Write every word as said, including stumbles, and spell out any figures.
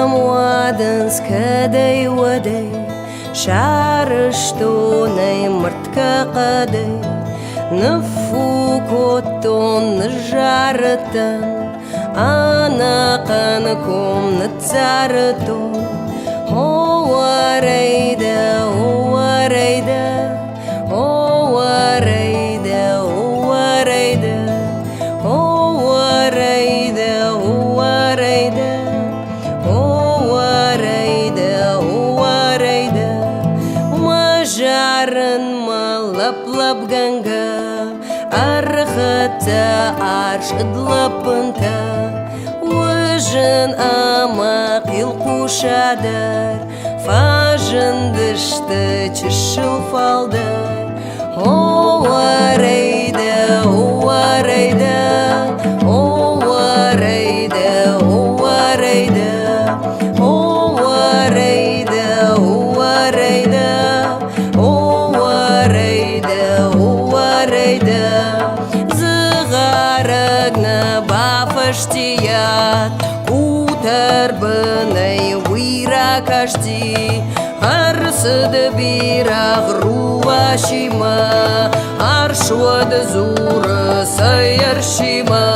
Вадан скадай вадай, шарыштунай мартка къадай, нуфу коттун нижардан, ана къанкум нацаратун. Гьоварайда, гьоварайда, гьоварайда, гьоварайда, гьоварайда, гьоварайда, гьоварайда, гьоварайда. Мажаран малаплаб ганга, архата аршадлапунта, вижин амма хъил къушадар, фажин дишта чишил фалда. Гьоварайда, гьоварайда, гьоварайда, гьоварайда, гьоварайда, гьоварайда, гьоварайда, гьоварайда. Зигъарагна бафаштият, кутар бунай вира кашти, гьарсад бирагъ рувашима, аршвад зура саяршима.